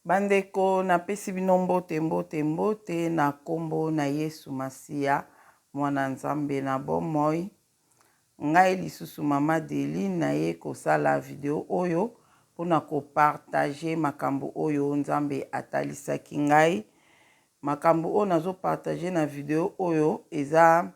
Bandeko napesi bino mbote mbote mbote na kombo na Yesu Masiya mwana Nzambe na bomoi. Ngai lisusu mama Deline naye kosala video oyo mpona ko partager makambo oyo Nzambe atalisaki ngai. Makambo oyo nazo partager na video oyo eza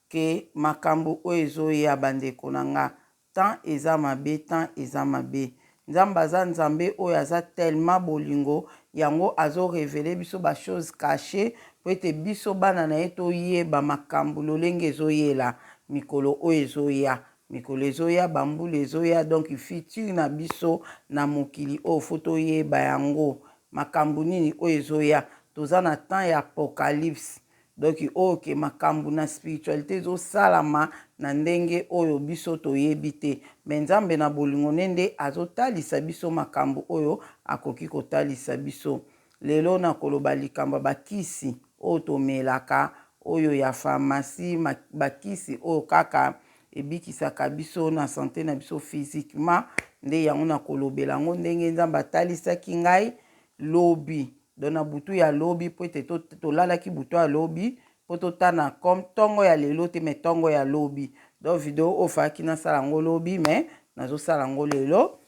que makambo oyo ezoya bandeko na nga temps eza mabe temps eza mabe nzambe aza nzambe oyo aza tellement bolingo yango azo revele biso ba chose cache po ete biso bana na ye toyeba makambo lolenge ezoyela mikolo oyo ezoya mikolo ezoya bambula ezoya donc futur na biso na mokili oyo fo toyeba yango makambo nini oyo ezoya toza na temps ya apocalypse. Donc oyo ke makambu na spiritualite ezo salama na ndenge oyo biso toyebi te mais Nzambe na bolingo ne nde azo talisa biso makambu oyo akoki kotalisa biso. Lelo nakoloba likambo ya ba kisi oyo tomelaka oyo ya pharmacie ba kisi oyo kaka ebikisaka biso na sante na biso physiquement nde yango nakolobela yango ndenge Nzambe atalisaki ngai lobi. Donc na butu ya lobi po ete tolalaki butu ya lobi po totana comme tongo ya lelo te mais tongo ya lobi. Donc video oyo fayaki nasala yango lobi mais nazosala yango lelo.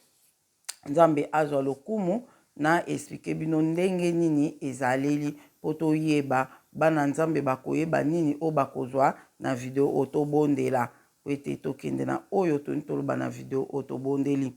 Nzambe azwa lokumu na expliquer bino ndenge nini ezaleli po toyeba bana Nzambe bakoyeba nini oyo bakozwa na video oyo. Tobondela Po ete tokende na oyo tolingi toloba na video oyo tobondeli.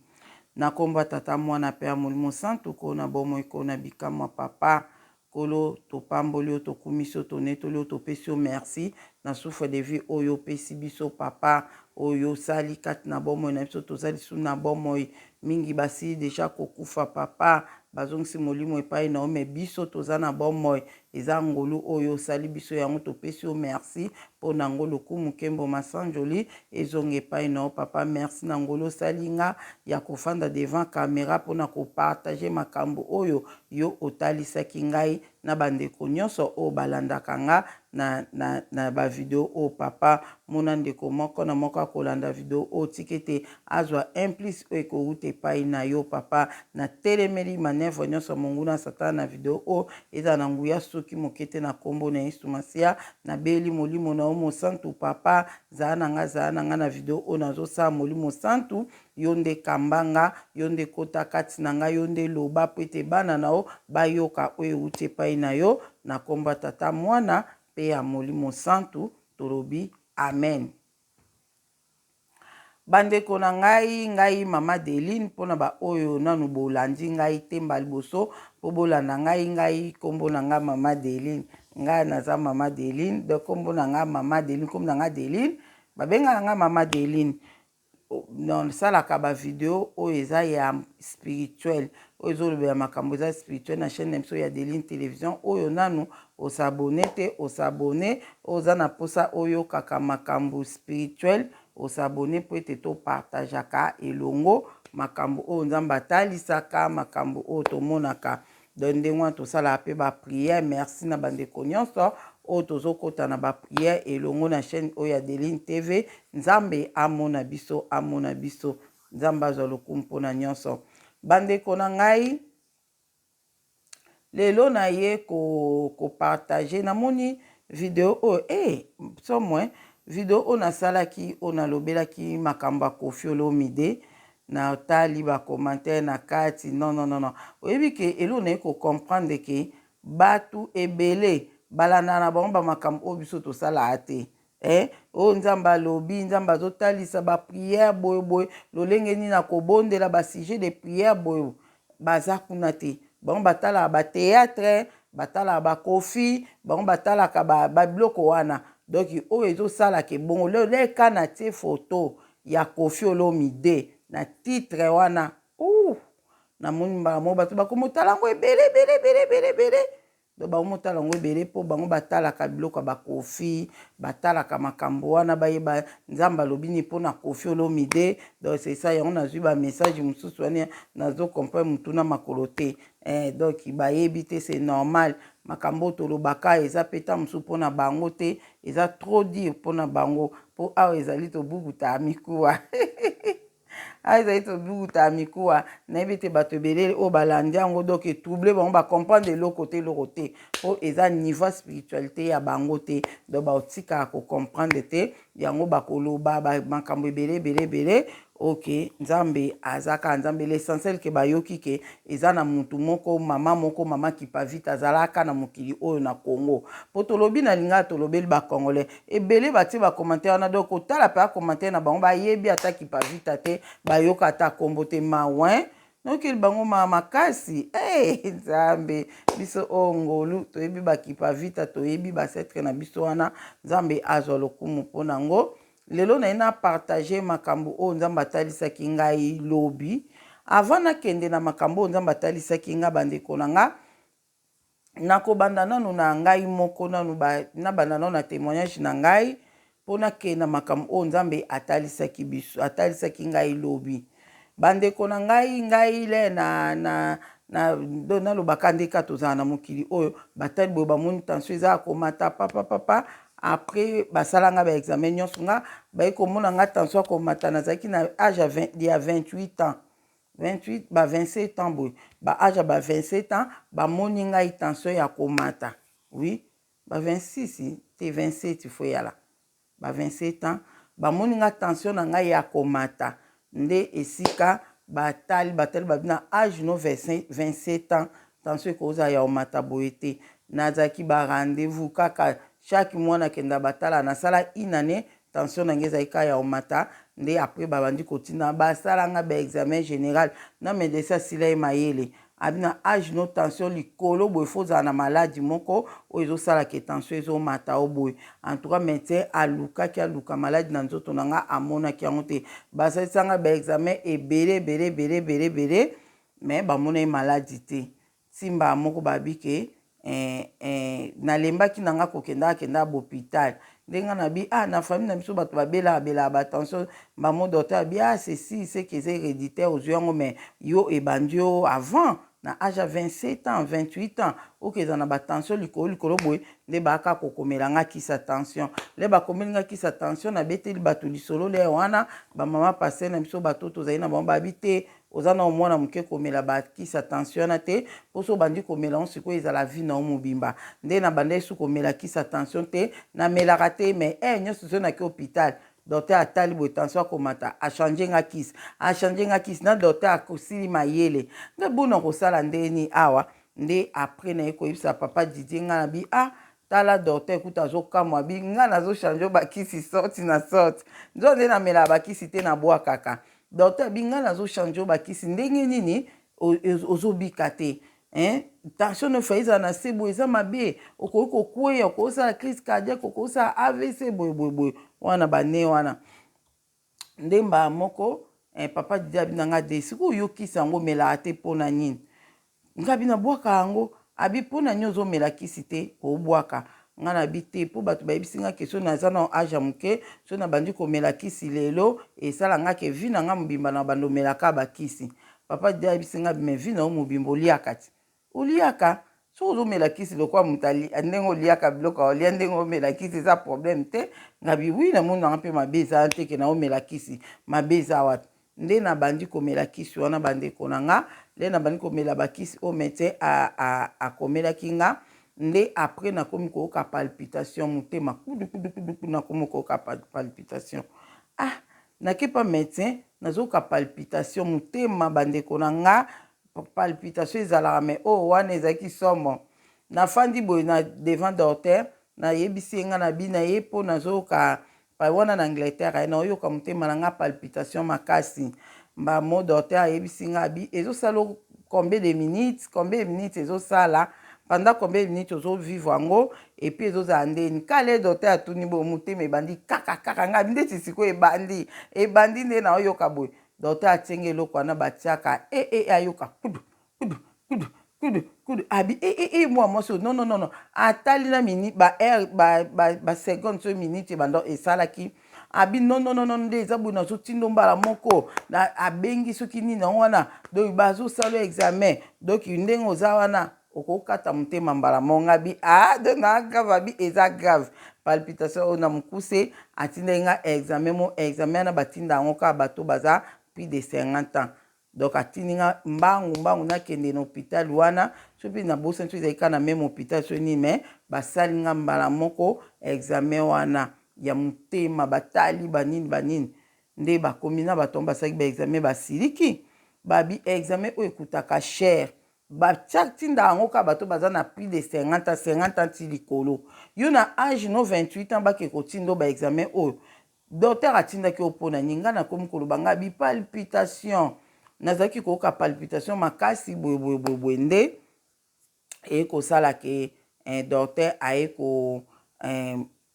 Na kombo ya Tata, Mwana pe ya Molimo Santu, Nkolo na bomoi, Nkolo na bikamwa, Papa, Nkolo topamboli yo, tokumisi yo, tonetoli yo, topesi yo merci na souffle de vie oyo opesi biso Papa, oyo osali kati na bomoi na biso, toza lisusu na bomoi, mingi basili dejà kokufa Papa, bazongisi molimo epai na yo, mais biso toza na bomoi, Eza ngolu oyo osali biso yango topesi yo merci po na ngo lokumu kembo masanjoli ezonga epai na yo papa merci na ngolu osali nga ya kofanda devant camera pona ko partager makambu oyo yo otalisaki ngai na ba ndeko nionso oyo balandaka nga na na na ba video oyo papa mona ndeko moko na moko akolanda video oyo tika ete azwa un plus oyo ekowuta epayi na yo papa na telemeli manevre nionso ya monguna satana na video oyo ezala na nguya soki moke te na kombo na yesu masiya na beli molimo na yo mosantu papa zala na nga zala na nga na video oyo nazosala molimo santu yo nde kamba nga yo nde kota kati na nga yo nde loba po ete bana na yo bayoka oyo ewuti epayi na yo na kombo ya tata mwana pe ya molimo santu tolobi amen. Bandeko na ngai, ngai mama Deline pona ba oyo nanu bolandi ngai te mbala liboso po bolanda ngai, ngai kombo na ngai mama Deline, ngai naza mama Deline donc kombo na ngai mama Deline, kombo na ngai Deline, babengaka ngai mama Deline. Nasalaka ba video oyo eza ya spirituel oyo ezolobela makambo eza spirituel na chaîne na biso ya Deline Television. Oyo nanu osabone te, osabone. Oza na posa oyokaka makambo spirituel, osabone po ete topartageaka elongo makambo oyo Nzambe atalisaka, makambo oyo tomonaka. Donc ndenge wana tosalaka pe ba prière. Merci na bandeko nyonso oyo tozokota na ba prière elongo na chaîne oyo ya Deline TV. Nzambe amona biso, amona biso. Nzambe azwa lokumu mpona nyonso. Bandeko na ngai, lelo naye ko ko partager, namoni video oyo eh somo eh video oyo nasalaki oyo nalobelaki makambo ya Koffi Olomide. Na tali ba commentaire na kati non non non oyebi ke eloko naye ko comprendre ke batu ebele balandaka na bango ba makambo oyo biso tosalaka te eh oyo nzambe alobi nzambe azotalisa ba prière boye boye lolenge nini akobondela ba sujet de prière boye baza kuna te bango batalaka ba theatre batalaka ba Koffi bango batalaka ba biloko wana donc oyo ezosala ke bongo leka na tie photo ya Koffi Olomide na titre wana ouh namoni mbala moko bato bakomotala yango ebele ebele ebele ebele ebele donc bakomotala yango ebele mpo bango batalaka biloko ya ba Koffi batalaka makambo wana bayeba Nzambe alobi nini mpo na Koffi Olomide donc c'est ça yango nazwi ba message mosusu wana nazo comprendre mutu na makolo te eh, donc bayebi te c'est normal makambo oyo tolobaka eza mpe ntango mosusu mpo na bango te eza trop dur mpo na bango mpo awa ezali tobukuta mikuwa. Awa ezali tobuta mikuwa. Nayebi ete bato ebele oyo balandi yango, donc etrouble bango, bacomprendre eloko te, eloko te, mpo eza niveau ya spiritualité ya bango te. Donc baotikaka kocomprendre te yango, bakoloba makambo ebele ebele ebele. Ok, Nzambe aza kaka Nzambe. L'essentiel ke bayoki ke eza na mutu moko, mama moko, mama Kipavita, azalaka na mokili oyo na Congo. Mpo tolobi na lingaka, tolobeli Bacongolais ebele batie bacommentaire wana. Donc kotala mpe acommentaire na bango, bayebi ata Kipavita te, bayoka ata nkombo te. Mawin nokeli bango ma makasi. Hey, Nzambe biso oyo ngolu, toyebi Bakipavita, toyebi baancêtres na biso wana. Nzambe azwa lokumu mpo nango. Lelo naye na partage makambo oyo Nzambe atalisaki ngai lobi. Avant nakende na makambo oyo Nzambe atalisaki ngai, bandeko na nga, nakobanda nanu na ngai moko nanu, nabanda nanu na témoignage na ngai mpo nakende na makambo oyo Nzambe atalisaki biso, atalisaki ngai lobi. Bandeko na ngai, ngai le na do nalobaka nde kaka tozala na mokili oyo, batali boye, bamoni tension eza ya komata papapapa. Après basala nga baexamen nyonso, nga baye komona nga tension akomata. Nazalaki na age ya 28 ans, 28 ba 27 ans boye, ba age ya ba 27 ans, bamoni ngai tension ya komata. Oui, ba 26 te, 27 fo eyala ba 27 ans. Bamoni nga tension na ngai ya komata. Nde esika batali, batali, babi na age no 27 ans, tension ekozala ya komata boye te. Nazalaki ba rendez-vous kaka chaque mois, nakenda batala. Nasala une année, tension na ngai ezalaki kaka ya komata. Nde après babandi kotinda, basala nga baexamen général na médecin. Asila ye mayele, abi na age no, tension likolo boye, fo ozala na maladi moko oyo ezosalaka tension ezomata o boye. En tout cas, médecin alukaki, aluka maladi na nzoto na nga, amonaki yango te. Basalisanga baexamen ebele ebele ebele ebele ebele, mais bamona ye maladi te. Ntimba moko babi ke nalembaki na nga kokenda, akenda bahôpital. Ndenge nga na bi, ah, na famille na biso bato babelaka belaka batension. Bamo docteur abi: "Ah, ceci c'est que eza héréditaire, ozwi yango, mais yo ebandi yo avant na age ya 27 ans, 28 ans, okeza na batension likolo likolo boye." Nde baaka kokomela nga kisa tension. Le bakomeli nga kisa tension, nabeteli bato lisolo le wana, bamama pasteur na biso, bato tozali na bango, babi te, oza na omwana moke, komela bakisa tension wana te, mpo so obandi komela ngo sikoyo, ezala vie na yo mobimba. Nde na banda esu komela kisa tension te, namelaka te. Mais nyonso so naki hôpital, docteur atali boye, tension akomata, achange nga kisi, achange nga kisi na docteur akosili mayele. Nde bona kosala ndeni awa? Nde après naye koyebisa papa Didier, nga na bi: "Ah, tala, docteur kuta azokamwa, bi nga nazochange bakisi sorte na sorte." Nzo nde namelaka bakisi te, nabwakaka. Docteur bi nga nazochange bakisi, ndenge nini ozobika te, hein? Tension no fa ezala na se boye, eza mabe, okoki kokweya, okosala crise cardiaque, okosala AVC, boye boye boye wana bane wana. Nde mbala moko papa Didi abi na nga de: "Sikoyo oyokisi yango, omelaka te, mpo na nini?" Nga bi nabwaka yango. Abi: "Mpo na nini ozomela kisi te, obwaka?" Nga na bi te, mpo bato bayebisi nga ke so naza na age ya moke, so nabandi komela kisi lelo, esala nga ke vie na nga mobimba na bando omelaka bakisi. Papa Didi ayebisi nga: "Mais vie na yo mobimba oliaka ti oliaka, soki ozomela kisi lokwa moto ndenge oliaka biloko olia, ndenge omela kisi eza problème te." Nga bi oui, namoni nanga mpe mabe eza te ke naomela kisi, mabe eza wapi? Nde nabandi komela kisi wana, bandeko na nga. Nde nabandi komela bakisi oyo médecin akomelaki nga. Nde après nakomi koyoka palpitation, motema kudu kudu kudu kudu. Nakomi koyoka palpitation. Ah, nakepa médecin, nazoyoka palpitation motema. Bandeko na nga, palpitation ezalaka, mais oyo wana ezalaki somo. Nafandi boye na devant docteur, nayebisi ye, nga na bi na ye mpo nazoyoka wana na Angleterre, naoyoka motema na nga palpitation makasi. Mbamo docteur ayebisi nga, abi: "Ezosala combien de minutes? Combien de minutes ezosala? Pendant combien de minutes ozovivre yango? Et puis ezozala ndeni?" Kale docteur atuni boye, motema ebandi kaka kaka. Ngai ndeti sikoyo ebandi, ebandi nde naoyoka boye. Docteur atienge eloko wana batiaka e e, ayoka kudu kudu kudu kudu kudu. Abi: "E e e, mwa mwasi, non, non, non, non." Atali na minute, ba heure, ba seconde, so minute ebanda esalaki. Abi: "Non, non, non, nde eza boye, nazotinda mbala moko." Abengi soki nini yango wana, donc bazosala examen. Donc ndenge oza wana, okokata motema mbala moko. Nga bi: "Ah, donc na grave." Abi eza grave, palpitation oyo. Na mokuse, atindaki nga examen mo. Examen wana batinda yango kaka bato baza plus de 50 ans. Donc atindi nga mbangu mbangu nakende na hôpital wana. Soki mpe nabosani, soki ezali kaka na même hôpital, so nini, mais basali nga mbala moko examen wana ya motema. Batali banini banini, nde bakomi na bato basalaki baexamen, basiliki babi examen oyo ekutaka cher. Batia tinda yango kaka bato baza na plus de 50 ans, 50 ans ti likolo. Yo na âge no 28 ans, bake kotinda baexamen oyo. Docteur atindaki yo mpona nini? Ngai nakomi koloba, ngai bipalpitation, nazalaki koyoka palpitation makasi boye boye boye boye. Nde eye kosala ke docteur aye ko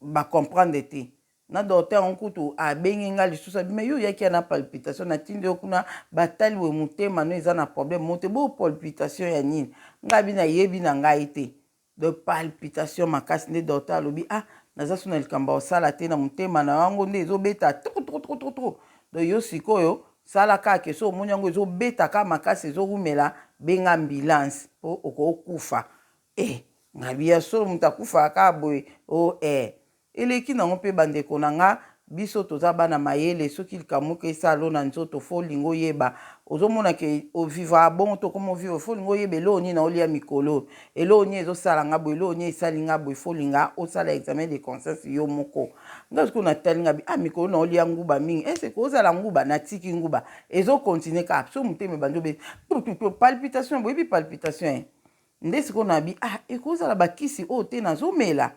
bacomprendre te. Na docteur yango kutu abengi nga lisusu, abi: "Mais yo oyaki ya na palpitation, natindi yo kuna, batali boye, motema no eza na problème mo te. Bo palpitation ya nini?" Ngai abi: "Nayebi na ngai te." Donc palpitation makasi. Nde docteur alobi: "Ah, naza so na likambo ya kosala te na motema na yango, nde ezobeta trop trop trop trop trop. Donc yo sikoyo sala kaka ke so omoni yango ezobeta kaka makasi, ezowumela, benga ambulance mpo okokufa." E ngabi: "Ya solo, moto akufaka kaka boye?" O e eleki nango mpe. Bandeko na nga, biso toza bana mayele. Soki likambo moko esala na nzoto, faut olinga oyeba. Ozomona ke ovivre bongo to koma ovivre, faut olinga oyeba eloko nini naolia mikolo, eloko nini ezosala nga boye, eloko nini esali nga boye. Faut olinga osala examen de conscience yo moko. Nga sikoyo natali nga bi: "Ah, mikolo naolia nguba mingi, ese kozala nguba?" Natiki nguba, ezocontinuer kaka. So motema ebandi obe palpitation, boyebi palpitation nde sikoyo nabi: "Ah, ekozala bakisi oyo te nazomela."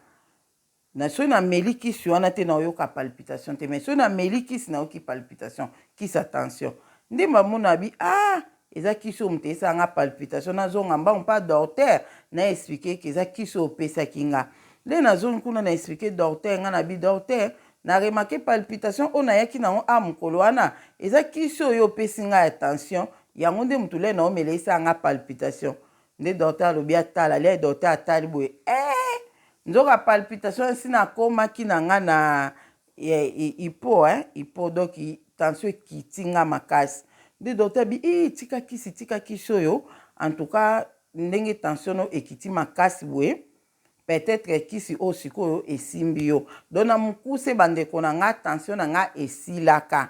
Na soki nameli kisi wana te, naoyoka palpitation te, mais soki nameli kisi, nayoki palpitation. Kisi attention nde bamona bi: "Ah, eza kisi oyo moto esalanga palpitation." Nazonga mbango mpa docteur, na expliquer ke eza kisi oyo opesaki nga. Nde nazongi kuna, na expliquer docteur. Nga na bi: "Docteur, na remarquer palpitation oyo nayaki nango a mokolo wana, eza kisi oyo opesi ngai attention yango nde motu le naomela esalanga palpitation." Nde docteur alobi atala lia. Docteur atali boye, eh, nzoka palpitation esi nakomaki na nga na hypo, hein, hypo. Donc tension ekiti nga makasi. Nde docteur abi: "E, tika kisi, tika kisi oyo. En tout cas, ndenge tension no ekiti makasi boye, peut-être kisi oyo sikoyo esimbi yo." Donc na mokuse, bandeko na nga, tension na nga esilaka,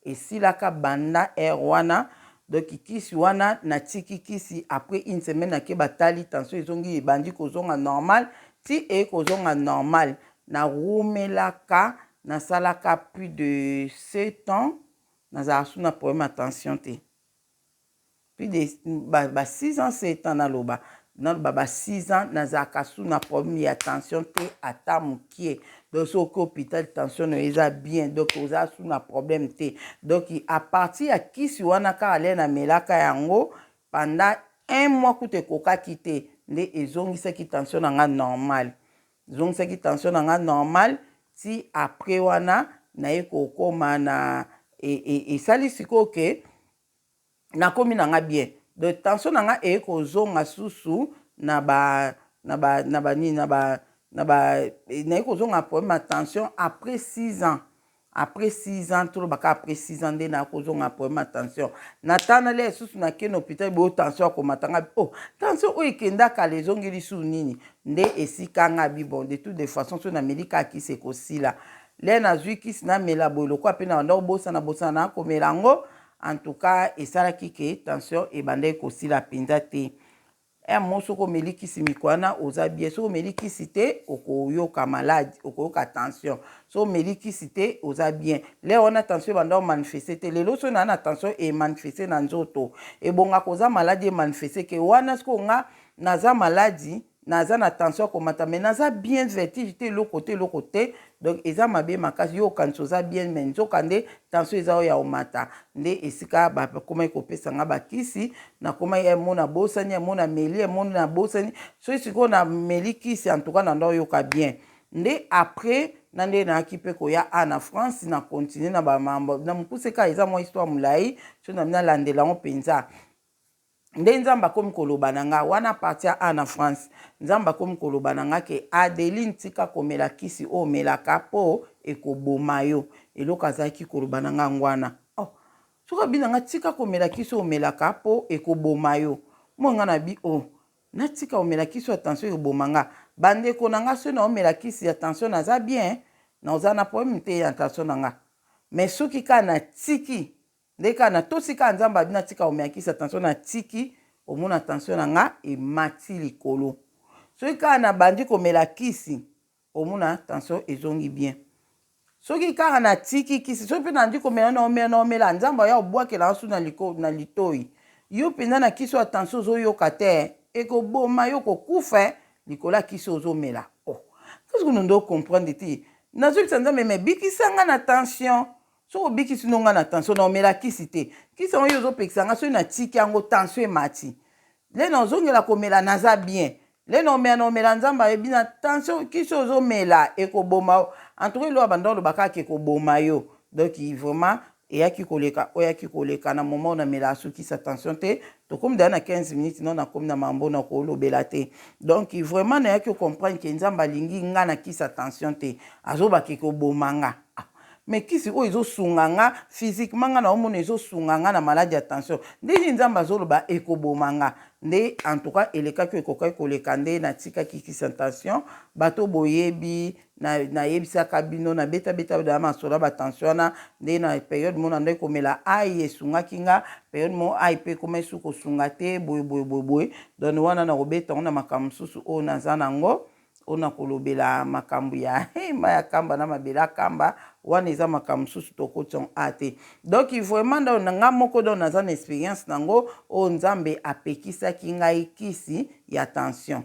esilaka banda heure wana. Donc kisi wana, natiki kisi. Après une semaine, nake, batali tension ezongi, ebandi kozonga normal. Ti eye kozonga normal, narumelaka, nasalaka plus de 7 ans, nazalaka su na problème ya tension te. Plus de ba 6 ans, 7 ans, naloba ba 6 ans, nazalaka su na problème ya tension te ata mokie. Donc soki oki hôpital, tension na yo eza bien, donc oza su na problème te. Donc à partir ya kisi wana kaka le namelaka yango pendant un mois kuta ekokaki te, nde ezongisaki tension na nga normal, ezongisaki tension na nga normal. Ti après wana, naye kokóma na esali sikoyo ke nakomi na nga bien. Donc tension na nga eye kozonga susu na ba na ba na ba nini, na ba naye kozonga problème ya tension après 6 ans. Après 6 ans, tolobaka après 6 ans, nde na kozonga problème ya tension. Natanali lisusu, nakende na hôpital boyo, tension akomata. Nga: "Oh, tension oyo ekenda kala, ezongeli lisusu nini?" Nde esika nga bi: "Bon, de toute façon, soki nameli kaka kisi, ekosila." Le nazwi kisi, namela boye, lokwa mpe na banda kobosana bosana, nakomela yango. En tout cas, esalaki ke tension ebandaki kosila mpenza te. Mo soki omeli kisi miko wana, oza bien. Soki omeli kisi te, okoyoka maladi, okoyoka tension. Soki omeli kisi te, oza bien. Le wana tension ebanda komanifester te. Lelo soki naa na tension emanifester na nzoto, ebongaka oza maladi emanifester ke wana. Sikoyo nga naza maladi, naza na tension akomata, mais naza bien, vertige te, eloko te, eloko te. Donc eza mabe makasi. Yo okanisi oza bien, mais nzoka nde tension eza oyo ya komata. Nde esika bakomaki kopesa nga bakisi, nakomaki emo nabosani, emo nameli, emo nabosani. Soki sikoyo nameli kisi, en tout cas na nda oyoka bien. Nde après na nde nayaki mpe koya a na France, na continue na bamambo na mokuse kaka. Eza mwa histoire molai, so na nalandela yango mpenza. Nde Nzambe akomi koloba na nga wana, parti a na France, Nzambe akomi koloba na nga ke: "Adeline, tika komela kisi oyo omelaka mpo ekoboma yo." Eloko azalaki koloba na nga ngwana: "Oh, soki abi na nga tika komela kisi oyo omelaka mpo ekoboma yo." Mo nga na bi: "Oh, natika komela kisi oyo attention ekoboma nga?" Bandeko na nga, soki naomela kisi ya tension, naza bien, naoza na problème te ya tension na nga. Mais soki kaka natiki Nde kaka natosi kaka Nzambe abi natika komela kisi ya tension, natiki, omona tension na nga emati likolo. Soki kaka nabandi komela kisi, omona tension ezongi bien. Soki kaka natiki kisi, soki mpe nabandi komela, naomela, naomela, Nzambe aya kobwakela nga su na liko, na litoyi. Yo mpenza na kisi oyo ya tension ozoyoka te, ekoboma yo, okokufa eh, likolo ya kisi oyo ozomela. Oh, nga sikoyo nde o comprendre te. Nazoyebisa Nzambe, mais bikisa nga na tension. Soki obikisi no nga na tension, naomela kisi te. Kisi yango yo ozopekisa nga, soki natiki yango tension emati. Le nazongela komela, naza bien. Le naomela, naomela, Nzambe ayebi na tension, kisi ozomela ekoboma yo. En tout cas eloko banda oloba kaka ekoboma yo. Donc vraiment eyaki koleka, oyaki koleka na moment oyo namelaka su kisi ya tension te. Tokomi deja na 15 minutes, no nakomi na mambo na kolobela te. Donc vraiment nayaki comprendre ke Nzambe alingi nga na kisi ya tension te, azobaka ekoboma nga. Ah, mais kisi oyo ezosunga nga physiquement, nga naomona ezosunga nga na maladie ya tension, ndenge Nzambe azoloba ekoboma nga? Nde en tout cas elekaki, ekokaki koleka, nde natikaki kisi ya tension. Bato boyebi, nayebisaka bino, nabetabeta na masolo ya batension wana. Nde na période mo nandaki komela ai, esungaki nga. Période mo ai mpe ekoma esu kosunga te, boye boye boye boye. Donc wana nakobeta yango na makambo mosusu oyo naza nango, oyo nakolobela makambo ya mai ya kamba na mabele ya kamba. Wana eza makambo mosusu, tokoti yango a te. Donc vraiment donc na nga moko, donc naza na expérience nango oyo Nzambe apekisaki ngai kisi ya tension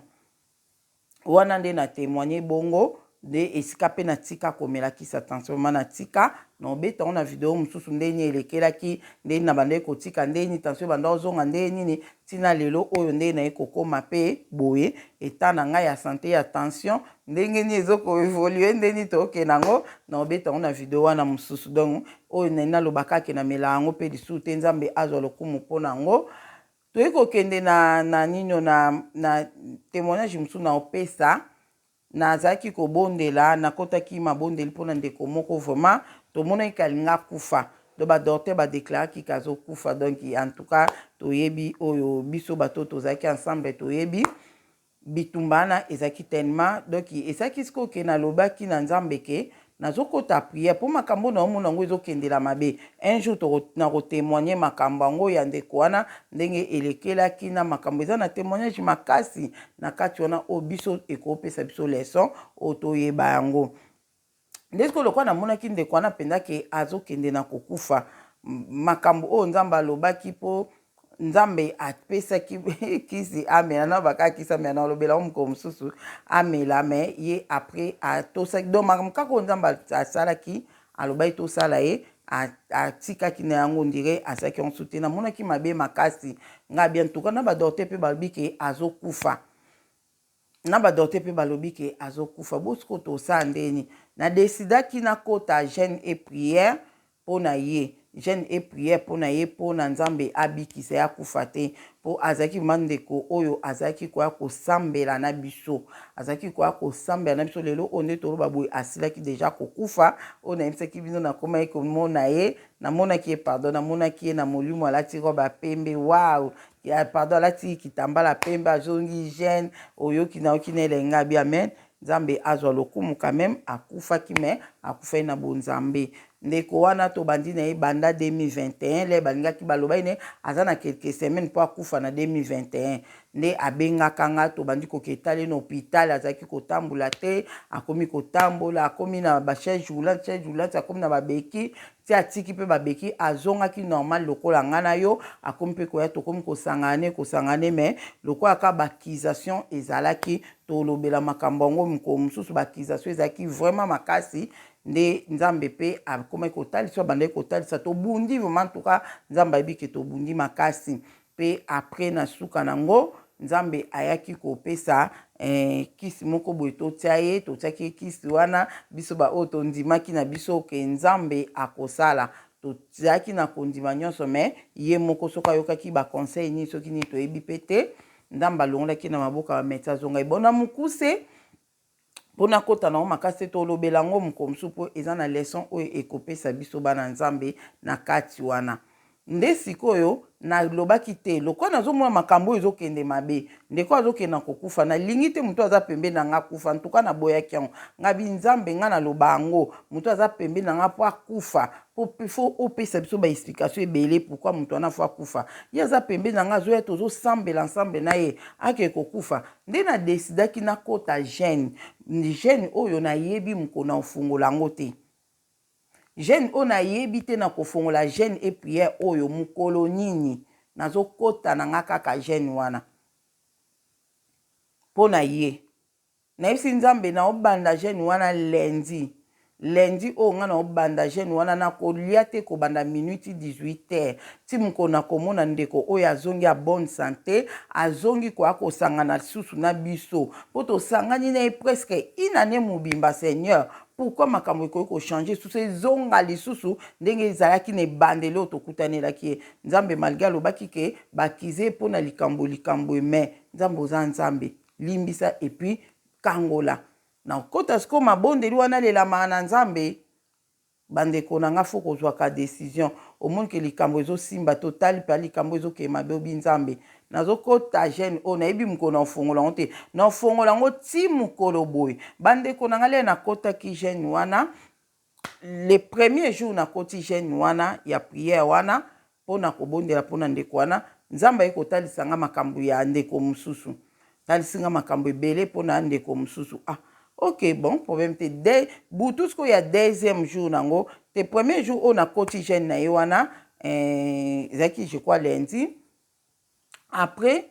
wana. Nde na témoigne bongo, nde esika mpe natika komela kisi ya tension. Ma natika, naobeta yango na video mosusu, ndeni elekelaki, ndeni na bandaki kotika, ndeni tension ebanda kozonga, nde nini ntina lelo oyo ndenge naye kokóma mpe boye, état na ngai ya santé ya tension ndenge nini ezokoévoluer, ndeni tokende yango, naobeta yango na video wana mosusu. Donc oyo nai naloba kaka, namela yango mpe lisusu te. Nzambe azwa lokumu mpona yango. Toyei kokende na nino na témoignage mosusu na opesa. Nazalaki kobondela, nakɔtaki mabondeli mpona ndeko moko. Vraiment tomonaki kalinga akufa, donc badocteur badéclaraki kazokufa. Donc en tout cas toyebi oyo biso bato tozalaki ensemble, toyebi bitumba wana ezalaki tellement. Donc ezalaki sikoyo ke nalobaki na Nzambe ke nazokɔta prière mpo makambo na omona yango ezokendela mabe. Un jour nakotémoigne makambo yango ya ndeko wana, ndenge elekelaki na makambo eza na témoignage makasi na kati wana, oyo biso ekopesa biso leçon oyo toyeba yango. Nde sikoyo lokola namonaki ndeko wana mpenza ke azokende na kokufa, makambo oyo Nzambe alobaki, mpo Nzambe apesaki kisi amela na bakaka kisi amela, na olobela ngo mokolo mosusu, amela. Mais ye après atosaki. Donc makambo kaka oyo Nzambe asalaki, alobaki tosala, ye atikaki na yango, ndire asalaki yango su te. Namonaki mabe makasi ngai bien. Tuka na badocteur mpe balobi ke azokufa, na badocteur mpe balobi ke azokufa. Bosiko tosala ndeni? Nadécidaki nakota jeûne et prière mpo na ye, jeûne et prière mpo na ye, mpo na Nzambe abikisa ye, akufa te. Mpo azalaki ma ndeko oyo azalaki koya kosambela na biso, azalaki koya kosambela na biso. Lelo oyo nde toloba boye, asilaki déjà kokufa. Oyo nayebisaki bino, nakomaki komona ye, namonaki ye, pardon, namonaki ye na molimo, alati robe ya pembe. Wow, pardon, alati kitambala pembe, azongi jeune. Oyoki, nayoki na elengi abi amen. Nzambe azwa lokumu. Quand même akufaki, mais akufaki na bonzambe. Ndeko wana tobandi na ye banda 2021. Le balingaki balobaki ne aza na quelques semaines mpo akufa na 2021. Nde abengaka nga, tobandi koketala ye na hôpital. Azalaki kotambola te, akomi kotambola, akomi na bachaise roulante, chaise roulante, akomi na babeki ti atiki mpe babeki, azongaki normal lokola nga na yo. Akomi mpe koya, tokomi kosangana ne kosangana ne. Mais lokola kaka baaccusation ezalaki, tolobela makambo yango mokolo mosusu. Baaccusation ezalaki vraiment makasi. Nde Nzambe mpe akomaki kotalisa, abandaki kotalisa. Tobundi vraiment, en tout cas Nzambe ayebi ke tobundi makasi. Mpe après na suka nango, Nzambe ayaki kopesa kisi moko boye totia ye. Totiaki ye kisi wana, biso baoyo tondimaki na biso ke Nzambe akosala, tozalaki na kondima nyonso. Mais ye moko soki ayokaki baconseil nini, soki nini, toyebi mpe te. Nzambe alongolaki na maboko ya bamédecin, azonga ye. Bon, na mokuse, mpona kota nango makasi te, tolobela yango mokolo mosusu, mpo eza na leçon oyo ekopesa biso bana Nzambe na kati wana. Nde sikoyo nalobaki te, lokola nazomona makambo oyo ezokende mabe, ndeko azokende na kokufa, nalingi te moto aza pembeni na nga akufa. Ntuka naboyaki yango. Nga bi Nzambe, nga naloba yango, moto aza pembeni na nga mpo akufa, mpo faut opesa biso baexplication ebele pourquoi moto wana faut akufa. Ye aza pembeni na nga, azoya, tozosambela ensemble na ye, akeke kokufa. Nde nadesidaki nakota jeûne. Jeûne oyo nayebi mokolo na ofungola yango te. Jeûne oyo nayebi te na kofongola jeûne et prière oyo mokolo nini. Nazokota na nga kaka jeûne wana mpo na ye. Nayebisi Nzambe, naobanda jeûne wana lundi. Lundi oyo nga naobanda jeûne wana, nakolia te kobanda minuit ti 18 heures, ti mokolo nakomona ndeko oyo azongi ya bonne santé, azongi koya kosangana lisusu na biso, mpo tosangani na ye presque une année mobimba. Seigneur, pourquoi makambo ekoki kochanger lisusu, ezonga lisusu ndenge ezalaki na ebandeli oyo tokutanelaki ye? Nzambe, malgré alobaki ke bakize mpona likambo likambo, mais Nzambe, oza Nzambe, limbisa et puis kangola. Nakota sikoyo mabondeli wana, alelamaka na Nzambe. Bandeko na nga, faut kozwaka décision. Omoni ke likambo ezosimba, totali mpe likambo ezokende mabe, obi Nzambe, nazokota jeûne oyo, nayebi mokolo na ofongola yango te, na ofongola yango ti mokolo boye. Bandeko na nga, lelo nakotaki jeûne wana, le premier jour nakoti jeûne wana ya prière wana mpona kobondela mpona ndeko wana, Nzambe aye kotalisa nga makambo ya ndeko mosusu, talisi nga makambo ebele mpona ndeko mosusu. Ah ok, bon, problème te. De butu sikoyo ya deuxième jour nango te, premier jour oyo nakoti jeûne na ye wana, ezalaki je crois lundi. Après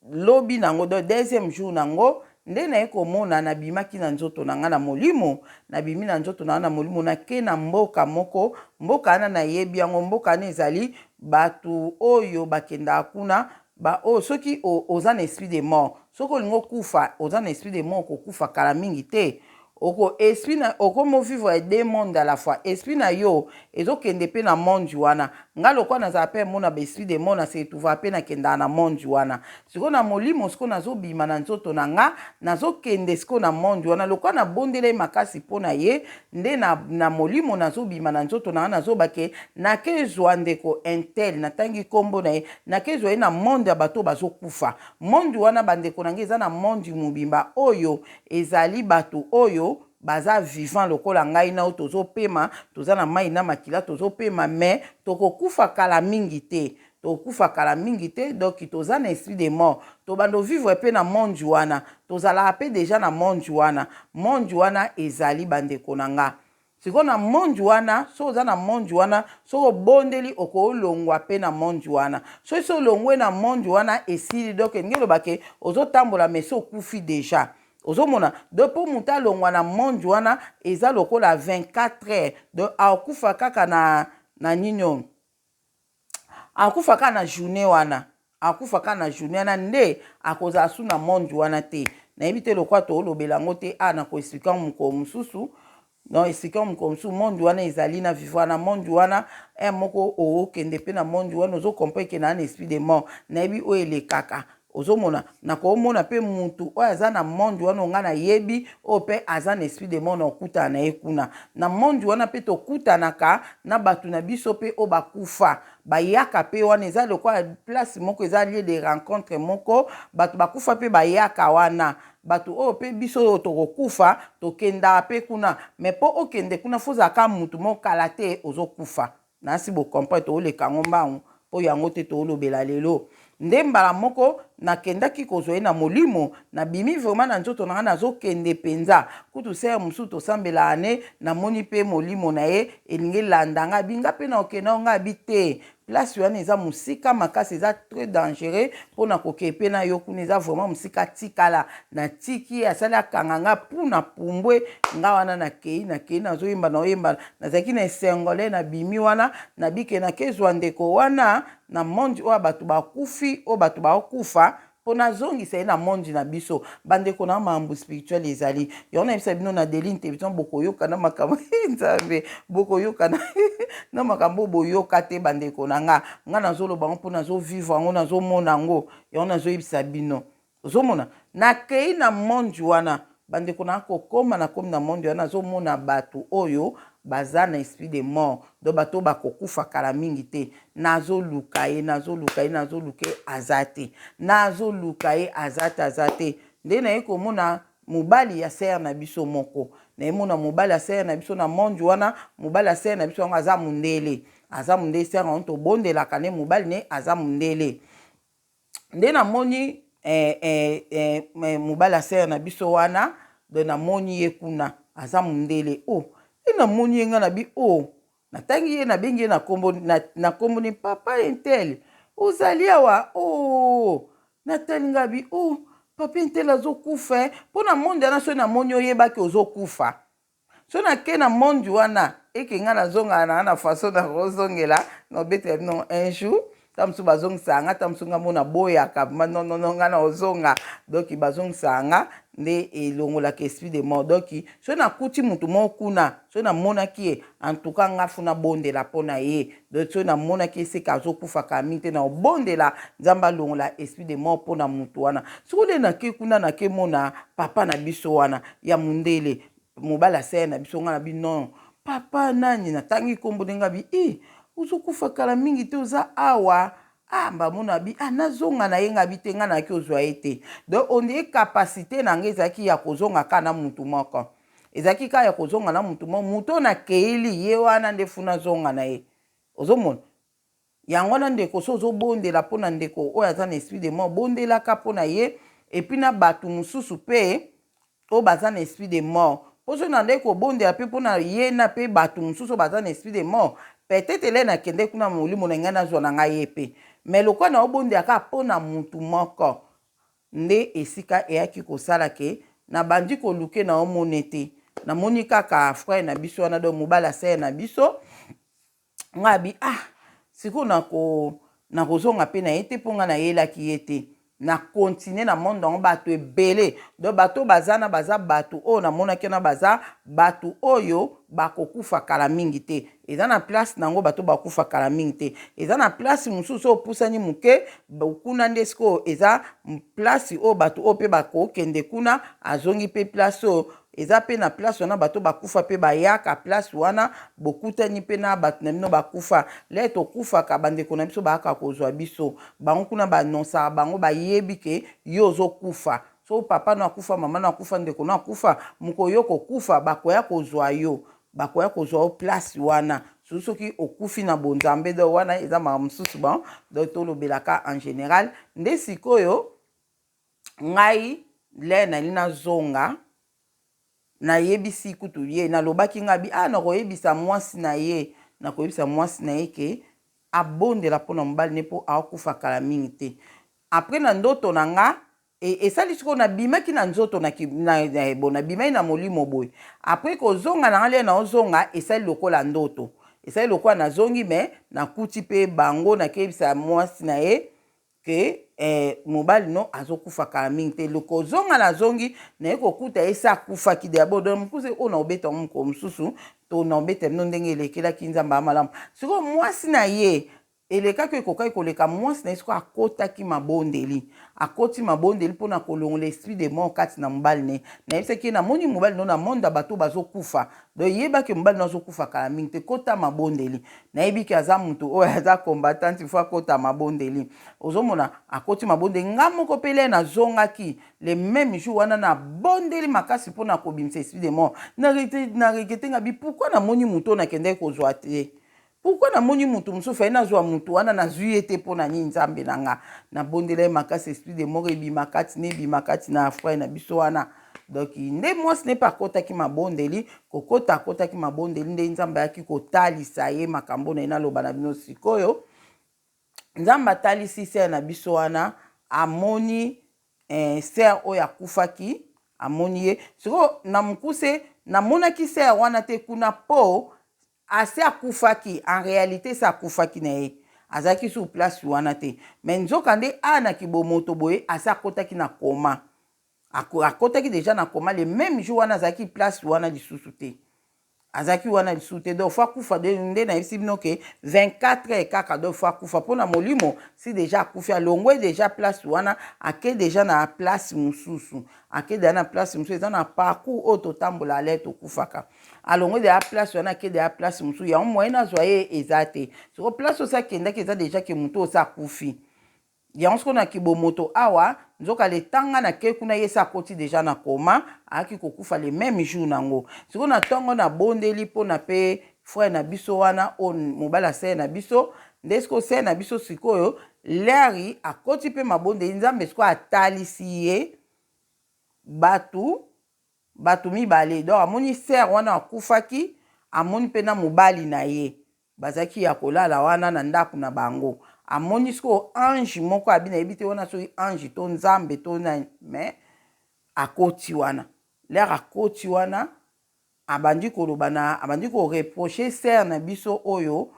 lobi nango, donc deuxième jour nango, nde naye komona nabimaki na nzoto na nga na molimo. Nabimi na nzoto na nga na molimo, nake na mboka moko. Mboka wana nayebi yango. Mboka wana ezali bato oyo bakendaka kuna, ba oyo soki oza na esprit de mort, soki olingi okufa, oza na esprit de mort, okokufa kala mingi te. Oko esprit na okomo vivre deux mondes à la fois. Esprit na yo ezokende mpe na monde wana. Nga lokola nazala mpe mona baesprit de mort, nase retrouva mpe nakendaka na monde wana. Sikoyo na molimo, sikoyo nazobima na nzoto na nga, nazokende sikoyo na monde wana. Lokola nabondela ye makasi mpo na ye, nde na molimo nazobima na nzoto na nga, nazobake nakezwa ndeko un tel, natangi nkombo na ye, nakezwa ye na monde ya bato bazokufa. Monde wana, bandeko na ngai, eza na monde mobimba oyo ezali bato oyo baza vivant lokola ngai na oyo tozopema, toza na mai na makila, tozopema, mais tokokufa kala mingi te, tokufa kala mingi te. Donc toza na esprit de mort, tobanda ovivre mpe na monde wana, tozalaka mpe déjà na monde wana. Monde wana ezali, bandeko na nga, sikoyo na monde wana, soki oza na monde wana, soki obondeli, okolongwa mpe na monde wana. Soki so olongwe na monde wana, esili. Donc elingi elobake ozotambola, mais so okufi déjà. Ozomona, donc mpo moto alongwa na monde wana, eza lokola 24 heures. Donc akufa kaka na nini oyo, akufa kaka na journée wana, akufa kaka na journée wana nde akozala su na monde wana te. Nayebi te, lokola toolobela yango te, a na koexpliquer mokolo mosusu. Donc esika mokolo mosusu, monde wana ezali na vivre na monde wana un moko, okende mpe na monde wana, ozocomprendre ke na na esprit de mort, nayebi oyo elekaka. Ozomona, nakomona mpe mutu oyo aza na monde wana, nga nayebi oyo mpe aza na esprit de mort, na okutana na ye kuna na monde wana. Mpe tokutanaka na bato na biso mpe oyo bakufa, bayaka mpe wana. Eza lokola place moko, eza lieu de rencontre moko, bato bakufa mpe bayaka wana. Bato oyo mpe biso oyo tokokufa, tokendaka mpe kuna. Mais mpo okende kuna, faut ozalaka mutu moko kala te ozokufa. Nasi bocomprendre, tooleka yango mbangu mpo yango te toolobela lelo. Nde mbala moko nakendaki kozwa ye na molimo, nabimi vraiment na nzoto na ngai, nazokende mpenza. Kutu sœur mosusu tosambelaka ne, namoni mpe molimo na ye elingi elanda ngai, binga mpe na okende ngai, abi te, place wana eza mosika makasi, eza très dangereux mpona kokee mpe na yo kuna, eza vraiment mosika, tikala. Natiki ye, asali akanga nga mpuna pumbwe nga wana. Nakei, nakei, nazoyemba, naoyemba, nazalaki na esengole. Nabimi wana, nabike, nakezwa ndeko wana na monde oyo bato bakufi, oyo bato bakokufa, mpo nazongisa ye na monde na biso. Bandeko na makambo spirituel ezali yango nayebisa bino na Deline Télévision, bokoyoka na makambo Nzambe, bokoyoka na makambo boyoka te. Bandeko na nga, nga nazoloba yango mpo nazovivre yango, nazomona yango, yango nazoyebisa bino. Ozomona, nakei na monde wana, bandeko na, kokóma, nakomi na monde wana, nazomona bato oyo baza na esprit de mort, donc bato oyo bakokufa kala mingi te. Nazoluka ye, nazoluka ye, nazoluka ye, aza te. Nazoluka ye, aza te, aza te. Nde naye komona mobali ya sœur na biso moko. Nayemona mobali ya sœur na biso na monde wana. Mobali ya sœur na biso yango aza mondele, aza mondele. Sœur yango tobondelaka nde mobali ne aza mondele. Nde namoni mobali ya sœur na biso wana. Donc namoni ye kuna, aza mondele. O oh, nde namoni ye, nga na bi o oh, natangi ye, nabengi ye na kombo na kombo ni papa un tel, ozali awa? O oh, natali nga bi o oh, papa un tel azokufa. Mpo na monde wana, soki namoni, oyebaki ozokufa. So nake na monde wana, eke nga nazongaka na na façon nakozongela, nabetela bino un jour. Ta mosusu bazongisaka nga, ta mosusu nga mo naboyaka, non, non, non, nga na ozonga. Donc bazongisaka nga nde elongolaka esprit de mort. Donc soki nakuti motu moko kuna, soki namonaki ye, en tout cas nga faut nabondela mpo na ye. Donc soki namonaki esika azokufaka mingi te, na obondela Nzambe alongola esprit de mort mpo na motu wana. Soki nde nake kuna, nakemona papa na biso wana ya mondele, mobali ya sœur na biso. Nga na bi non, papa nani, natangi nkombo ndenge abi e ozokufa kala mingi te, oza awa? Ah, mbamona abi ah, nazonga na ye. Nga abi te, nga nayaki ozwa ye te. Donc on dirait capacité na nga ezalaki ya kozonga kaka na mutu moko, ezalaki kaka ya kozonga na mutu moko. Mutu oyo nakeyeli ye wana nde faut nazonga na ye. Ozomona yango wana, ndeko, so ozobondela mpo na ndeko oyo aza na esprit de mort, bondelaka mpo na ye et puis na bato mosusu mpe oyo baza na esprit de mort. Mpo soki na nde kobondela mpe mpo na ye na mpe bato mosusu oyo baza na esprit de mort, peut-être ele nakende kuna, molimo na ngai nazwa na ngai ye mpe. Mais lokola na obondela kaka mpo na mutu moko, nde esika eyaki kosala ke nabandi koluke na omone te. Namoni kaka frère na biso wana, donc mobali ya sœur na biso. Ngai abi ah, sikoyo nakozonga mpe na ye te, mpo ngai nayelaki ye te. Na continue na monde yango, bato ebele. Donc bato baza na baza bato oyo namonaki wana, baza bato oyo bakokufa kala mingi te. Eza na place nango, bato bakufa kala mingi te. Eza na place mosusu oyo opusani moke kuna, nde sikoyo eza place oyo bato oyo mpe bakokende kuna. Azongi mpe place oyo eza mpe na place wana, bato bakufa mpe bayaka place wana. Bokutani mpe na bato na bino bakufa. Le tokufaka, bandeko na biso bayaka kozwa biso. Bango kuna banonsaka bango, bayebi ke yo ozokufa. So papa no akufa, mama no akufa, ndeko no akufa, mokolo yo kokufa, bakoya kozwa yo, bakoya kozwa yo place wana. Surtout soki okufi na bonzambe. Donc wana eza makambo mosusu. Bon, donc tolobelaka en général. Nde sikoyo ngai le nali nazonga, nayebisi kutu ye, nalobaki ngai bi ah, nakoyebisa mwasi na ye, nakoyebisa mwasi na ye ke abondela mpona mobali ne, mpo akokufa kala mingi te. Après, na ndoto na nga esali sikoyo, nabimaki na nzoto na, na, na, bon, nabimaki na molimo boye. Après kozonga na nga, lie naozonga, esali lokola ndoto, esali lokola nazongi, mais nakuti mpe bango. Nakeyebisa mwasi na ye ke mobali no azokufa kala mingi te. Kozonga nazongi, naye kokuta ye se akufaki deya. Bo donc mokuse oyo naobeta yango mokolo mosusu, to naobeta bino ndenge elekelaki. Nzambe ya malamu. Sikoyo mwasi na ye elekaki, ekokaki koleka. Mwasi na ye sikoyo akotaki mabondeli, akoti mabondeli mpona kolongola esprit de mort kati na mobali ne. Nayebisaki ye, namoni mobali no na monde ya bato bazokufa, donc yebaki mobali no azokufa kala mingi te, kota mabondeli. Nayebi ke aza motu oyo aza combattante, faut akota mabondeli. Ozomona, akoti mabondeli. Nga moko mpe le nazongaki le même jour wana, nabondeli makasi mpona kobimisa esprit de mort. Na regretter nga bi pourquoi namoni motu oyo nakendaki kozwa te, pourquoi namoni mutu mosusu aye, nazwa mutu wana, nazwi ye te, mpo na nini? Nzambe na nga, nabondela ye makasi, esprit de mort ebima kati na, ebima kati na frère na biso wana. Donc nde mwasi ne mpe akɔtaki mabondeli, kokota akɔtaki mabondeli, nde Nzambe ayaki kotalisa ye makambo na ye. Naloba na bino sikoyo, Nzambe atalisi sœur na biso wana, amoni sœur oyo akufaki, amoni ye. Sikoyo na mokuse, namonaki sœur wana te kuna, mpo ase akufaki. En réalité se akufaki na ye, azalaki sur place wana te. Mais nzoka nde a na kibomoto boye, ase akɔtaki na coma, akɔtaki déjà na coma le même jour wana. Azalaki place wana lisusu te. Azalaki wana lisusu te. Donc faut akufa nde nayebisi bino ke 24 heures kaka. Donc faut akufa mpona molimo. Si déjà akufi, alongwe déjà place wana, ake déjà na place mosusu, ake déjà na place mosusu. Eza na parcours oyo totambola ale tokufaka. Alongwe déjà place wana, ake déjà place mosusu. Yango moyen nazwa ye eza te. Soko place osi akendaki, eza déjà ke motu osi akufi. Yango sikoyo na kibomoto awa, nzoka letanga nake kuna, ye esi akoti déjà na coma, ayaki kokufa le même jour nango. Sikoyo na ntongo nabondeli mpona mpe frère na biso wana, oyo mobali asele na biso. Nde sikoyo sele na biso sikoyo leri akoti mpe mabondeli, Nzambe sikoyo atalisi ye bato mibale. Donc amoni sœur wana akufaki, amoni mpe na mobali na ye bazalaki ya kolala wana na ndako na bango. Amoni sikoyo ange moko abi, nayebi te wana soki ange to Nzambe to nani, mais akoti wana. Lere akoti wana, abandi koloba na, abandi koreprocher sœur na biso oyo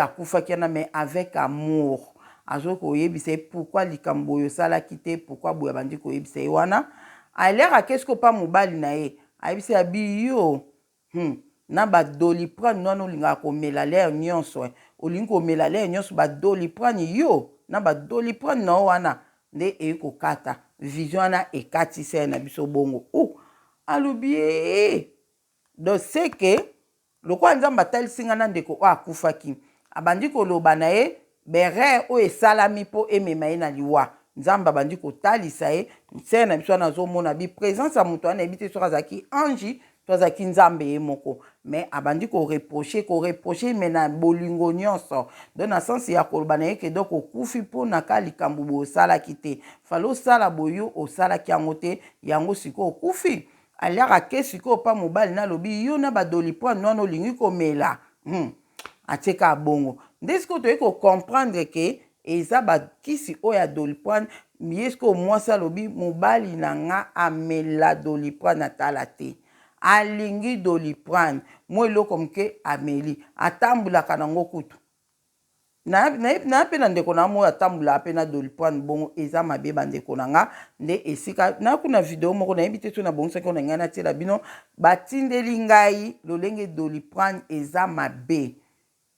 akufaki wana, mais avec amour. Azoki koyebisa ye pourquoi likambo oyo osalaki te, pourquoi boye. Abandi koyebisa ye wana. Alere ake sikoyo mpa mobali na ye, ayebisa ya bi yo, na baDoliprane wana olingaka komela lere nyonso, olingi komela lere nyonso baDoliprane, yo na baDoliprane na yo wana. Nde eyi kokata vision wana, ekatisa ye na biso bongo. Oh, alobi e donc c'est que lokola Nzambe atalisi nga na ndeko oyo akufaki, abandi koloba na ye berere oyo esalami mpo emema ye na liwa. Nzambe abandi kotalisa ye sœur na biso wana, azomona bi présence ya moto wana. Yebi te soki azalaki ange to azalaki Nzambe ye moko, mais abandi koreprocher, koreprocher, mais na bolingo nyonso. Donc na sens ya koloba na ye ke donc okufi mpona ka likambo boye osalaki te, fallait osala boye, yo osalaki yango te, yango sikoyo okufi. Aliaka ke sikoyo mpa mobali, nalobi yo na baDoliprane wana olingi komela. Atie kaka bongo. Nde sikoyo toyei kocomprendre ke eza bakisi oyo ya Doliprane. Ye sikoyo mwasi alobi: mobali na nga amela Doliprane, atala te, alingi Doliprane, mwa eloko moke ameli, atambolaka nango. Kutu na mpe na ndeko na mo atambolaka mpe na Doliprane bongo. Eza mabe, bandeko na nga. Nde esika nakuna video moko, nayebi te so nabongisaki oyo na ngai natiela bino. Batindeli ngai lolenge Doliprane eza mabe.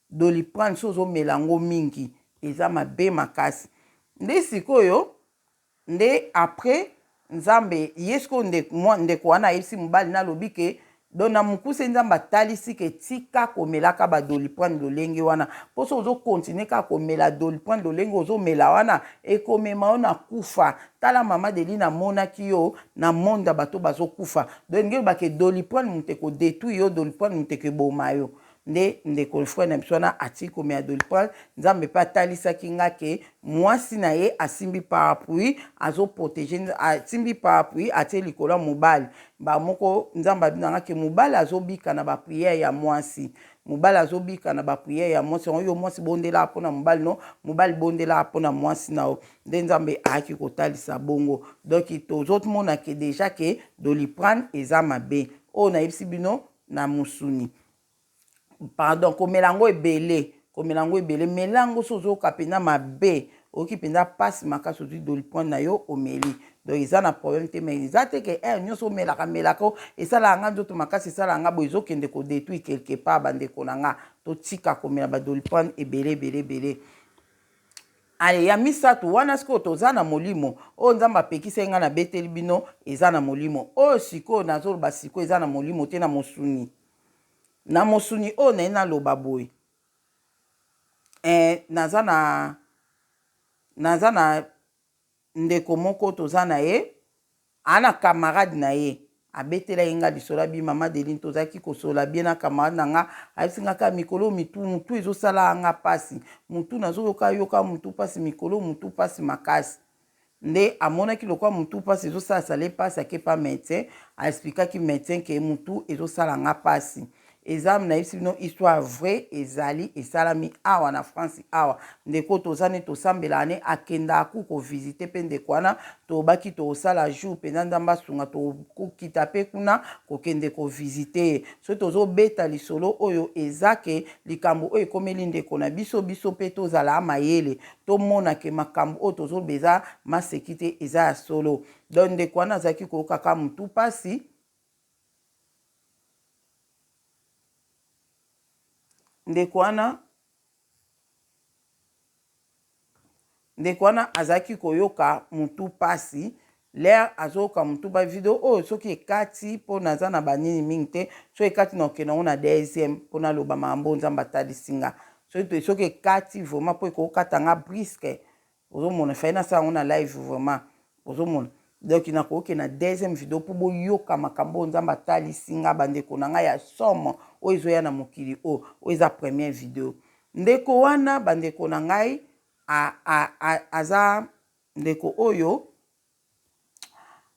Doliprane, so ozomela yango mingi, eza mabe makasi. Nde sikoyo nde après Nzambe ye sikoyo ndeko wana ayebisi mobali, nalobi ke donc na mokuse Nzambe atalisi ke tika komelaka baDoliprane lolenge wana, mpo so ozocontinuer kaka komela Doliprane lolenge ozomela wana, ekomema yo na kufa. Tala, mama Deli, namonaki yo na monde ya bato bazokufa. Donc ndenge olobake Doliprane moto ekodétruire yo, Doliprane moto ekeboma yo. Nde ndeko frère na biso wana atiki komela Doliprane. Nzambe mpe atalisaki nga ke mwasi na ye asimbi parapluie, azoprotéger, asimbi parapluie, atie likolo ya mobali bamoko. Nzambe abinanga ke mobali azobika na baprière ya mwasi, mobali azobika na baprière ya mwasi. Yango yo mwasi, bondelaka mpona mobali no, mobali bondelaka mpona mwasi na yo. Nde Nzambe ayaki kotalisa bongo. Donc tozomona ke déjà ke Doliprane eza mabe. Oyo nayebisi bino na mosuni, pardon, komela yango ebele, komela yango ebele. Mela yango so ozoyoka mpenza mabe, oyoki mpenza mpasi makasi, ozwi Doliprane na yo, omeli. Donc eza na problème te, mais eza te ke heure nyonso omelaka melaka. Esalaka nga nzoto makasi, esalaka nga boye, ezokende kodétruire quelque part. Bandeko na nga, totika komela baDoliprane ebele ebele ebele. Ale, ya misato wana sikoyo toza na molimo. Oyo Nzambe apekisi ngai nabeteli bino eza na molimo. Oyo sikoyo nazoloba sikoyo eza na molimo te, na mosuni. Na mosuni oyo naye naloba boye, naza na ndeko moko toza na ye, aa na camarade na ye. Abetela ye nga lisolo, abi: mama Deline, tozalaki kosola bien na camarade na nga. Ayebisi nga kaka mikolo mitu, mutu ezosala nga mpasi, mutu nazoyoka yoka mutu mpasi mikolo, mutu mpasi makasi. Nde amonaki lokola mutu mpasi ezosalasala ye mpasi, ake pa médecin, aexpliquaki médecin ke mutu ezosala nga mpasi. Eza, nayebisi bino histoire vrai, ezali esalami awa na France awa. Ndeko toza ne tosambelaka ne, akendaka ku kovisiter mpe ndeko wana. Tobaki tosala jour mpenza, Nzambe asunga, tokokita mpe kuna kokende kovisiter ye. Soki tozobeta lisolo oyo, eza ke likambo oyo ekomeli ndeko na biso, biso mpe tozala mayele, tomona ke makambo oyo tozoloba eza maseki te, eza ya solo. Donc ndeko wana azalaki koyokaka motu mpasi. Ndeko wana ndeko wana azalaki koyoka mutu pasi l'heure azoyoka mutu ba video oyo soki ekati mpo naza na banini mingi te, soki ekati na okende yango na deuxième mpo naloba makambo Nzambe atalisi nga. Soki ekati vraiment, mpo ekokata nga brusque, ozomona fai nasala yango na live vraiment, ozomona. Donc nakoki na deuxième video mpo boyoka makambo oyo Nzambe atalisi nga, bandeko na ngai, ya somo oyo ezoya na mokili oyo. Oyo eza première video. Ndeko wana, bandeko na ngai, aza ndeko oyo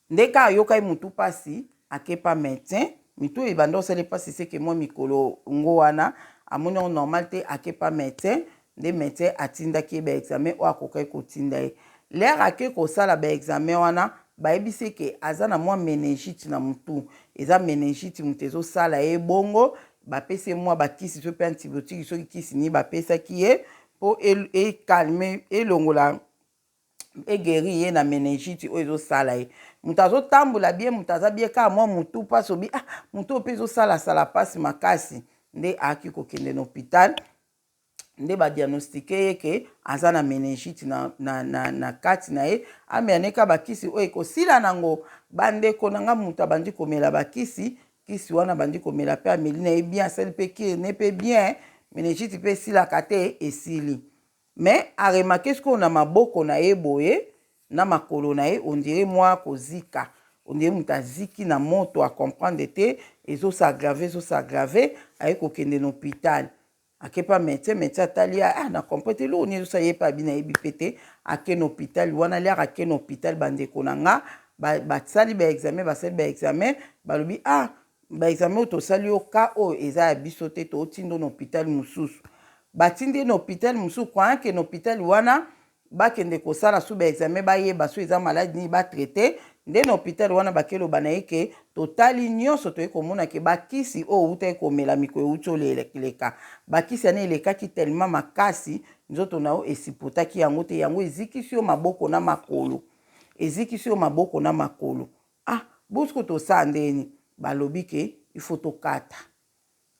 ndenge ayokaki mutu mpasi, akepa médecin. Mitu oyo ebanda osala mpasi seke mwa mikolo ngo wana, amoni yango normal te, akepa médecin. Nde médecin atindaki ye baexamen oyo akokaki kotinda ye. L'heure ake kosala baexamen wana, bayebisi eke aza na mwa méningite na mutu, eza méningite moto ezosala ye bongo. Bapesi ye mwa bakisi, so mpe antibiotique, soki kisi nini bapesaki ye mpo ecalmer, elongola, eguérir ye na méningite oyo ezosala ye. Moto azotambola bien, moto aza bien, kaka mwa motu mpasi. Obi ah, motu oyo mpe ezosalasala mpasi makasi. Nde ayaki kokende na hôpital, nde badiagnostiquer ye ke aza na méningite na kati na ye. Amela neka bakisi oyo ekosila nango. Bandeko na nga, moto abandi komela bakisi, kisi wana abandi komela mpe ameli na ye bien, asali mpe cure ne mpe bien, méningite mpe esilaka te, esili. Mais aremarquer sikoyo na maboko na ye boye, na makolo na ye, on dirait mwa kozika, on dirait moto aziki na moto. Acomprendre te, ezos'aggraver, ezos'aggraver. Aye kokende na hôpital, akepa médecin. Médecin atali: "Ah, na comprendre te, eloko nini ezosala ye?" Mpe abi: "Nayebi mpe te." Ake na hôpital wana. L'heure ake na hôpital, bandeko na nga, basali baexamen, basali baexamen, balobi: "Ah, baexamen oyo tosali yo, ka oyo eza ya biso te, tootinda na hôpital mosusu." Batindi ye na hôpital mosusu, croyant ke na hôpital wana bakende kosala su baexamen, bayeba so eza maladie nini, batraiter. Nde na hôpital wana bakeloba na ye ke totali nyonso, toye komona ke bakisi oyo outaki komela mikolo euti oleka, bakisi wana elekaki tellement makasi, nzoto na yo esupportaki yango te, yango ezikisi yo maboko na makolo, ezikisi yo maboko na makolo. Ah, bosiko tosala ndeni? Balobi ke il faut tokata.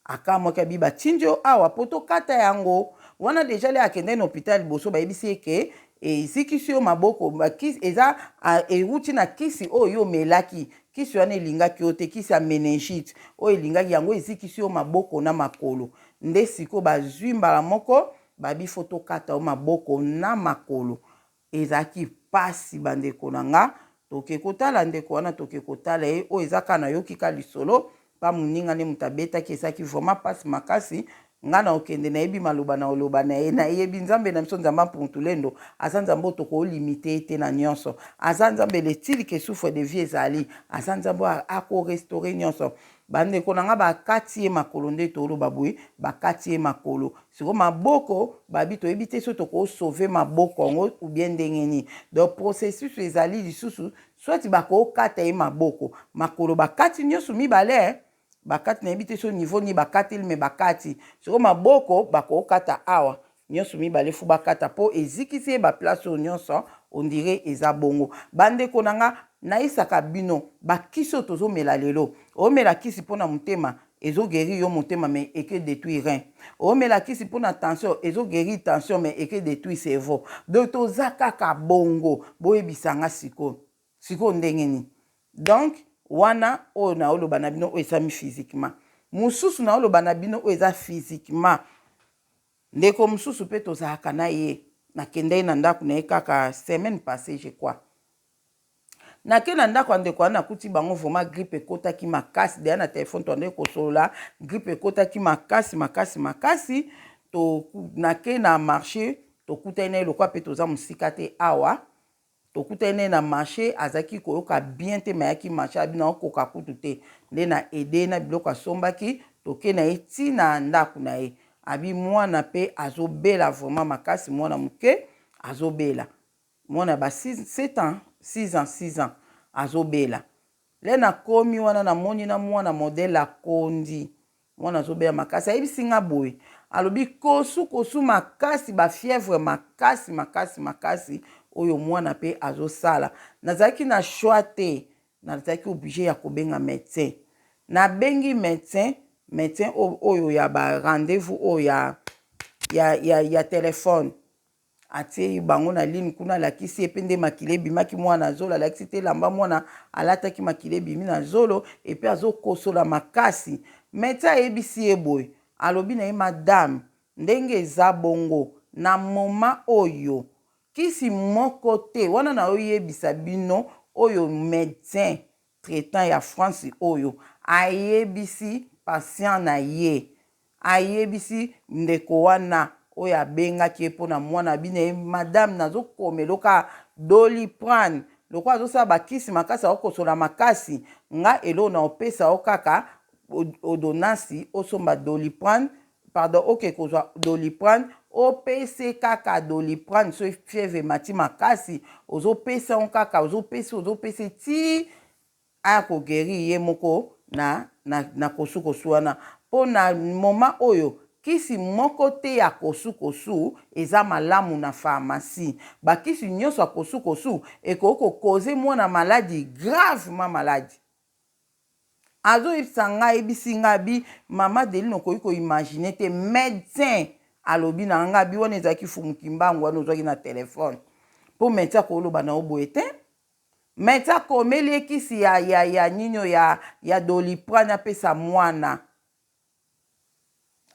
Akamwaki, abi: "Batindi yo awa mpo tokata yango wana?" Déjà le akende na hôpital liboso, bayebisi ye ke ezikisi yo maboko, eza ewuti na kisi oyo yo omelaki. Kisi wana elingaki yo te, kisi ya méningite oyo elingaki yango, ezikisi yo maboko na makolo. Nde sikoyo bazwi mbala moko, babi faut tokata yo maboko na makolo. Ezalaki pasi, bandeko na nga. Toke kotala ndeko wana, toke kotala ye. Oyo eza kaka nayoki ka lisolo mpa moninga nde moto abetaki. Ezalaki vraiment mpasi makasi. Nga na okende, nayebi maloba na oloba na ye. Nayebi Nzambe na biso, Nzambe Ampungutulendo, aza Nzambe oyo tokolimiter ye te na nyonso. Aza Nzambe letili souffle de vie ezali, aza Nzambe oyo akorestaurer nyonso. Bandeko na nga, bakati ye makolo. Nde toloba boye, bakati ye makolo. Sikoyo maboko, babi toyebi te so tokosauver maboko yango ou bien ndenge nini. Donc processus ezali lisusu, soit bakokata ye maboko, makolo, bakati nyonso mibale, bakati, nayebi te so niveau nini bakateli, me bakati. Sikoyo maboko bakokata awa nyonso mibale, faut bakata mpo ezikisi ye baplace oyo nyonso. On dirait eza bongo. Bandeko na nga, nayesaka bino, bakisi oyo tozomela lelo, omela kisi mpona motema, ezoguérir yo motema, mais eke détruire rein. Omela kisi mpona tension, ezoguérir tension, mais eke détruire cerveau. Donc toza kaka bongo. Boyebisanga sikoyo, sikoyo ndenge nini? Donc wana oyo naoloba na bino, oyo esami physiquement. Mosusu naoloba na bino, oyo eza physiquement, ndeko mosusu mpe tozalaka na ye. Nakendaki na ndako na ye kaka semaine passée, je crois. Nake na ndako ya ndeko wana, nakuti bango vraiment grippe ekotaki makasi. Deya na telefone toandeki kosolola, grippe ekotaki makasi makasi makasi. To nake na marché, tokutani na ye. Lokwa mpe toza mosika te awa, tokutani na ye na marché. Azalaki koyoka bien te, me ayaki marché, abi na okoka kutu te. Nde na aider na biloko asombaki, toke na ye ntina ndako na ye. Abi mwana mpe azobela vraiment makasi, mwana moke azobela, mwana ba 7 ans, 6 ans, 6 ans, azobela. Le nakomi wana, namoni na mwana modèle akondi, mwana azobela makasi. Ayebisi nga boye, alobi kosu kosu makasi, bafièvre makasi makasi makasi oyo mwana mpe azosala. Nazalaki na choix te, nazalaki obligé ya kobenga médecin. Nabengi médecin. Médecin oyo ya ba rendez-vous oyo ya telefone, atie bango na ligne kuna, alakisi ye mpe nde makila ebimaki mwana na zolo. Alakisi te elamba mwana alataki, makila ebimi na zolo, et puis azokosola makasi. Médecin ayebisi ye boye, alobi na ye: "Madame, ndenge eza bongo na moment oyo, kisi moko te wana nayoyebisa bino." Oyo médecin traitant ya France oyo ayebisi patient na ye, ayebisi ndeko wana oyo abengaki ye mpona mwana bino ye: "Madame, nazokomela oka Doliprane. Lokola azosala bakisi makasi, akokosola makasi, nga eloko na opesa yo kaka ordonnance, osomba Doliprane, pardon, oke kozwa Doliprane, opese kaka Doliprane. So fièvre emati makasi, ozopesa ngo kaka, ozopesa, ozopesa ti aya koguérir ye moko na kosukosu wana. Mpo na moment oyo, kisi moko te ya kosukosu eza malamu na pharmacie. Bakisi nyonso ya kosukosu ekoki kocauser mwana maladie gravement malade." Azoyebisa ngai, ayebisi ngai bi: "Mama Deline, okoki koimaginer te, médecin alobi na ngai bi wana ezalaki fumuki mbangu wana ozwaki na telefone, mpo médecin akoloba na yo boye te. Médecin akomeli ekisi ya nini, ya Doliprane, apesa mwana.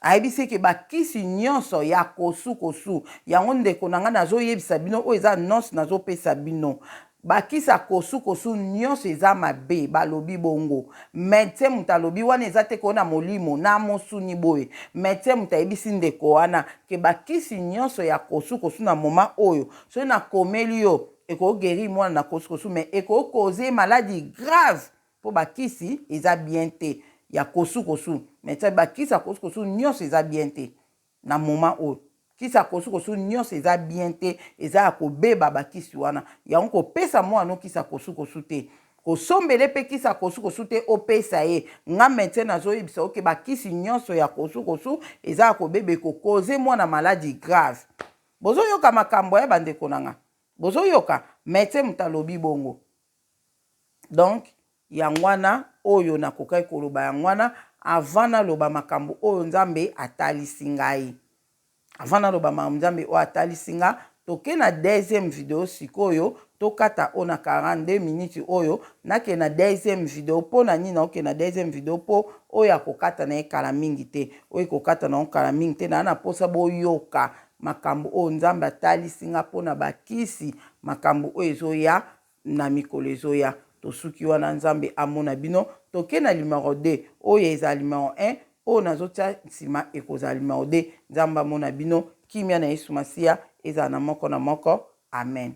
Ayebisi eke bakisi nyonso ya kosukosu yango, ndeko na ngai, nazoyebisa bino, oyo eza nonse nazopesa bino, bakisi ya kosukosu nyonso eza mabe. Balobi bongo, médecin moto alobi wana, eza te koo na molimo na mosuni boye. Médecin moto ayebisi ndeko wana ke bakisi nyonso ya kosukosu na moment oyo, soki nakomeli yo, ekoguérir mwana na kosukosu, mais ekocauser maladie grave, mpo bakisi eza bien te ya kosukosu. Médecin, bakisi ya kosukosu nyonso eza bien te na moment oyo. Kisi ya kosukosu nyonso eza bien te, eza ya kobeba bakisi wana. Yango kopesa mwana kisi ya kosukosu te, kosombele mpe kisi ya kosukosu te, opesa ye. Nga médecin nazoyebisa oke bakisi nyonso ya kosukosu eza ya kobeba, ekocauser mwana maladie grave." Bozoyoka makambo ya bandeko na nga? Bozoyoka? Médecin moto alobi bongo. Donc yango wana oyo nakokaki koloba, yango wana avant naloba makambo oyo Nzambe atalisi ngai, avant naloba makambo Nzambe oyo atalisi nga, toke na deuxième video sikoyo. Tokata oyo na 42 minutes oyo, nake na deuxième video. Mpo na nini naoke na deuxième video? Mpo oyo akokata na ye kala mingi te, oyo ekokata na yo kala mingi te. Naa na mposa boyoka makambo oyo Nzambe atalisi nga mpona bakisi, makambo oyo ezoya na mikolo ezoya. Tosuki wana, Nzambe amona bino. Toke na numero 2. Oyo eza numero 1, oyo nazotia nsima ekozala numero 2. Nzambe amona bino. Kimia na Yesu Masiya ezala na moko na moko. Amen.